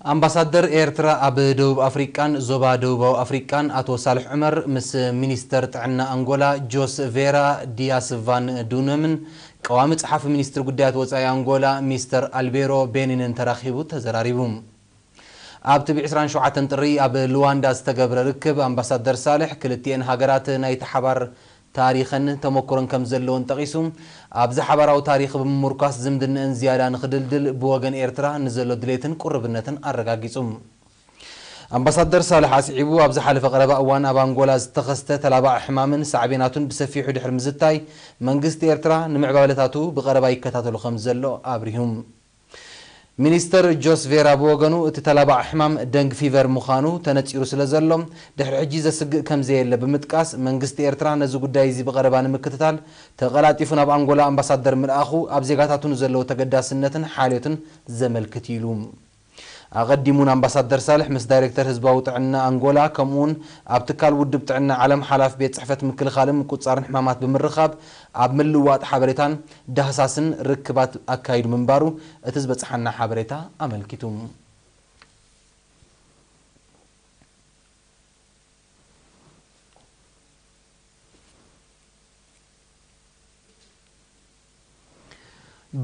ኣምባሳደር ኤርትራ ኣብ ደቡብ ኣፍሪቃን ዞባ ደቡባዊ ኣፍሪቃን ኣቶ ሳልሕ ዑመር ምስ ሚኒስተር ጥዕና ኣንጎላ ጆስ ቬራ ዲያስቫን ዱነምን ቀዋሚ ጸሓፊ ሚኒስትሪ ጉዳያት ወጻኢ ኣንጎላ ሚስተር ኣልቤሮ ቤኒንን ተራኺቡ ተዘራሪቡ። ኣብቲ ብ ዕስራን ሸውዓተን ጥሪ ኣብ ሉዋንዳ ዝተገብረ ርክብ ኣምባሳደር ሳልሕ ክልቲኤን ሃገራት ናይቲ ሓባር ታሪኽን ተመክሮን ከም ዘለውን ጠቒሱ፣ ኣብዚ ሓባራዊ ታሪኽ ብምምርኳስ ዝምድንአን ዝያዳ ንኽድልድል ብወገን ኤርትራ ንዘሎ ድሌትን ቁርብነትን ኣረጋጊጹ። ኣምባሳደር ሳልሕ ኣስዒቡ፣ ኣብ ዝሓለፈ ቀረባ እዋን ኣብ ኣንጎላ ዝተኸስተ ተላባዒ ሕማምን ሳዕቤናቱን ብሰፊሑ ድሕሪ ምዝታይ፣ መንግስቲ ኤርትራ ንምዕባለታቱ ብቐረባ ይከታተሎ ከም ዘሎ ኣብሪሁ። ሚኒስተር ጆስ ቬራ ብወገኑ፣ እቲ ተላባዒ ሕማም ደንግ ፊቨር ምዃኑ ተነጺሩ ስለ ዘሎ፣ ድሕሪ ሕጂ ዘስግእ ከም ዘየለ ብምጥቃስ፣ መንግስቲ ኤርትራ ነዚ ጉዳይ እዚ ብቐረባ ንምክትታል ተቐላጢፉ ናብ ኣንጎላ ኣምባሳደር ምልኣኹ ኣብ ዜጋታቱ ንዘለዎ ተገዳስነትን ሓልዮትን ዘመልክት እዩ ኢሉ። ኣቐዲሙን ኣምባሳደር ሳልሕ ምስ ዳይሬክተር ህዝባዊ ጥዕና ኣንጎላ ከምኡውን ኣብ ትካል ውድብ ጥዕና ዓለም ሓላፊ ቤት ጽሕፈት ምክልኻልን ምቁጽጻርን ሕማማት ብምርኻብ ኣብ ምልውዋጥ ሓበሬታን ዳህሳስን ርክባት ኣካይዱ ምንባሩ እቲ ዝበጽሓና ሓበሬታ ኣመልኪቱ።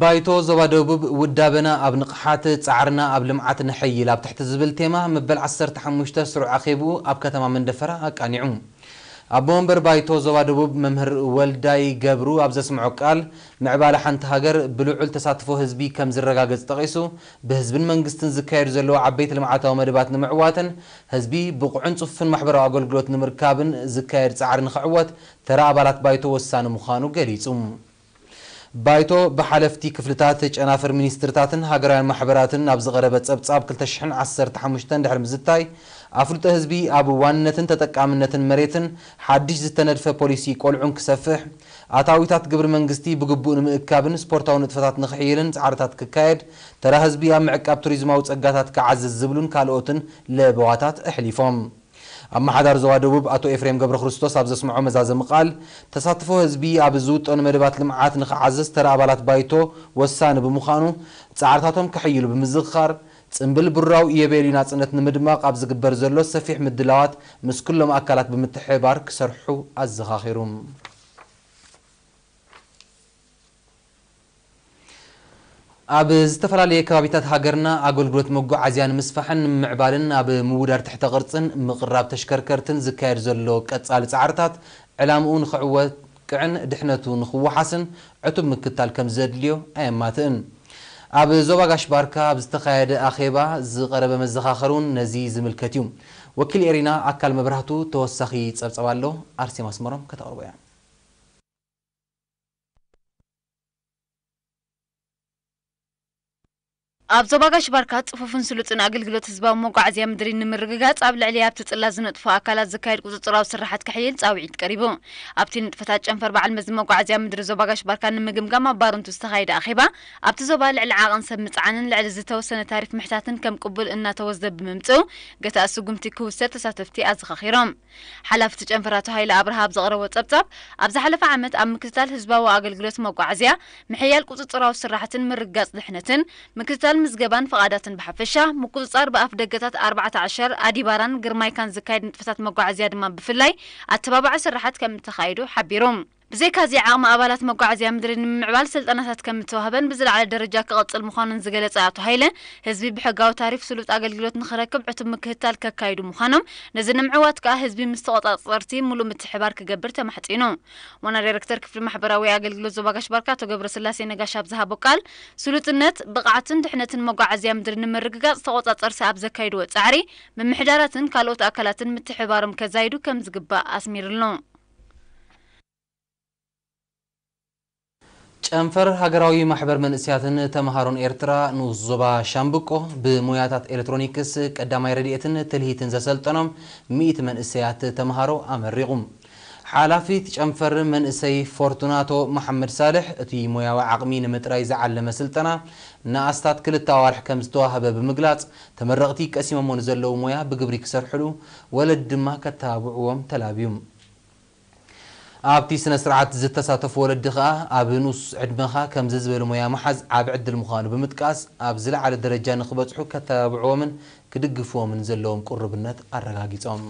ባይቶ ዞባ ደቡብ ውዳበና ኣብ ንቕሓት፣ ጻዕርና ኣብ ልምዓት ነሐይል ኣብ ትሕቲ ዝብል ቴማ መበል ዓሰርተ ሓሙሽተ ስሩዕ ኣኼብኡ ኣብ ከተማ መንደፈራ ኣቃኒዑ። ኣቦ ወንበር ባይቶ ዞባ ደቡብ መምህር ወልዳይ ገብሩ ኣብ ዘስምዖ ቃል፣ ምዕባለ ሓንቲ ሃገር ብልዑል ተሳትፎ ህዝቢ ከም ዝረጋገጽ ጠቒሱ፣ ብህዝብን መንግስትን ዝካየዱ ዘለዉ ዓበይቲ ልምዓታዊ መደባት ንምዕዋትን ህዝቢ ብቑዕን ጽፉፍን ማሕበራዊ ኣገልግሎት ንምርካብን ዝካየድ ጻዕሪ ንኽዕወት ተራ ኣባላት ባይቶ ወሳኒ ምዃኑ ገሊጹ። ባይቶ ብሓለፍቲ ክፍልታት፣ ጨናፍር ሚኒስትርታትን ሃገራውያን ማሕበራትን ናብ ዝቐረበ ጸብጻብ ክልተ ሽሕን ዓሰርተ ሓሙሽተን ድሕሪ ምዝታይ፣ ኣፍልጦ ህዝቢ ኣብ ዋንነትን ተጠቃምነትን መሬትን ሓድሽ ዝተነድፈ ፖሊሲ ቆልዑን ክሰፍሕ፣ ኣታዊታት ግብሪ መንግስቲ ብግቡእ ንምእካብን ስፖርታዊ ንጥፈታት ንኽሕይልን ጻዕርታት ክካየድ፣ ተራ ህዝቢ ኣብ ምዕቃብ ቱሪዝማዊ ጸጋታት ክዓዝዝ ዝብሉን ካልኦትን ለበዋታት ኣሕሊፎም። ኣመሓዳሪ ዞባ ደቡብ ኣቶ ኤፍሬም ገብረክርስቶስ ኣብ ዘስምዖ መዛዘሚ ቃል፣ ተሳትፎ ህዝቢ ኣብ ዝውጠኑ መደባት ልምዓት ንኽዓዝዝ ተራ ኣባላት ባይቶ ወሳኒ ብምዃኑ፣ ጻዕርታቶም ከሕይሉ ብምዝኽኻር፣ ጽምብል ብራው ኢዮቤልዩ ናጽነት ንምድማቕ ኣብ ዝግበር ዘሎ ሰፊሕ ምድላዋት ምስ ኩሎም ኣካላት ብምትሕብባር ክሰርሑ ኣዘኻኺሩ። ኣብ ዝተፈላለየ ከባቢታት ሃገርና ኣገልግሎት መጓዓዝያ ንምስፋሕን ንምምዕባልን ኣብ ምውዳድ ትሕተ ቅርጽን ምቕራብ ተሽከርከርትን ዝካየድ ዘሎ ቀጻሊ ጻዕርታት ዕላምኡ ንኽዕወቅዕን ድሕነቱ ንኽወሓስን ዕቱብ ምክታል ከም ዘድልዮ ኣየማትእን። ኣብ ዞባ ጋሽ ባርካ ኣብ ዝተኻየደ ኣኼባ ዝቐረበ መዘኻኸሪ እውን ነዚ ዝምልከት እዩ። ወኪል ኤሪና ኣካል መብራህቱ ተወሳኺ ጸብጸብ ኣሎ፣ ኣርሴማ ኣስመሮም ከተቕርቦ እያ። ኣብ ዞባ ጋሽ ባርካ ጽፉፍን ስሉጥን ኣገልግሎት ህዝባዊ መጓዓዝያ ምድሪ ንምርግጋጽ ኣብ ልዕሊ ኣብቲ ጽላት ዝነጥፉ ኣካላት ዝካየድ ቁጽጽራዊ ስራሓት ክሕይል ጻውዒት ቀሪቡ። ኣብቲ ንጥፈታት ጨንፈር በዓል መዚ መጓዓዝያ ምድሪ ዞባ ጋሽ ባርካ ንምግምጋም ኣብ ባረንቱ ዝተኻየደ ኣኼባ፣ ኣብቲ ዞባ ልዕሊ ዓቐን ሰብ ምጽዓንን ልዕሊ ዝተወሰነ ታሪፍ ምሕታትን ከም ቅቡል እናተወስደ ብምምጽኡ፣ ገታእ ስጉምቲ ክውሰድ ተሳተፍቲ ኣዘኻኺሮም። ሓላፊ እቲ ጨንፈር ኣቶ ሃይለ ኣብርሃ ኣብ ዘቕረቦ ጸብጻብ፣ ኣብ ዝሓለፈ ዓመት ኣብ ምክትታል ህዝባዊ ኣገልግሎት መጓዓዝያ፣ ምሕያል ቁጽጽራዊ ስራሕትን ምርግጋጽ ድሕነትን፣ ምክትታል ምዝገባን ፍቓዳትን ብሓፈሻ፣ ምቁጽጻር ብኣፍ ደገታት ኣርባዕተ ዓሸር፣ ኣዲባራን ግርማይካን ዝካየድ ንጥፈታት መጓዓዝያ ድማ ብፍላይ ኣተባባዒ ስራሓት ከም እተኻየዱ ሓቢሩ። ብዘይካዚ ዓቕሚ ኣባላት መጓዓዝያ ምድሪ ንምምዕባል ስልጠናታት ከም እተዋህበን ብዝለዓለ ደረጃ ክቐጽል ምዃኑን ዝገለጸ ኣቶ ሃይለ፣ ህዝቢ ብሕጋዊ ታሪፍ ስሉጥ ኣገልግሎት ንኽረክብ ዕቱብ ምክትታል ከካይዱ ምዃኖም፣ ነዚ ንምዕዋት ከኣ ህዝቢ ምስ ተቖጻጸርቲ ምሉእ ምትሕብባር ክገብር ተማሕጺኑ። ዋና ዳይረክተር ክፍሊ ማሕበራዊ ኣገልግሎት ዞባ ጋሽ ባርካ ኣቶ ገብረስላሴ ነጋሽ ኣብ ዝሃቦ ቃል፣ ስሉጥነት፣ ብቕዓትን ድሕነትን መጓዓዝያ ምድሪ ንምርግጋጽ ተቖጻጸርቲ ኣብ ዘካይድዎ ጻዕሪ፣ ምምሕዳራትን ካልኦት ኣካላትን ምትሕብባሮም ከዛይዱ ከም ዝግባእ ኣስሚርሉ። ጨንፈር ሃገራዊ ማሕበር መንእሰያትን ተምሃሮን ኤርትራ ንኡስ ዞባ ሻምብቆ ብሞያታት ኤሌክትሮኒክስ ቀዳማይ ረድኤትን ትልሂትን ዘሰልጠኖም ሚእቲ መንእሰያት ተምሃሮ ኣመሪቑ። ሓላፊት ጨንፈር መንእሰይ ፎርቱናቶ መሓመድ ሳልሕ፣ እቲ ሞያዊ ዓቕሚ ንምጥራይ ዝዓለመ ስልጠና ንኣስታት ክልተ ኣዋርሕ ከም ዝተዋህበ ብምግላጽ፣ ተመረቕቲ ቀሲሞሞ ንዘለዉ ሞያ ብግብሪ ክሰርሕሉ፣ ወለዲ ድማ ከተባብዕዎም ተላብዩ። ኣብቲ ስነ ስርዓት ዝተሳተፉ ወለዲ ከኣ ኣብ ንኡስ ዕድመኻ ከምዚ ዝበለ ሞያ ምሓዝ ዓቢ ዕድል ምዃኑ ብምጥቃስ ኣብ ዝለዓለ ደረጃ ንኽበጽሑ ከተባብዕዎምን ክድግፍዎምን ዘለዎም ቅሩብነት ኣረጋጊጾም።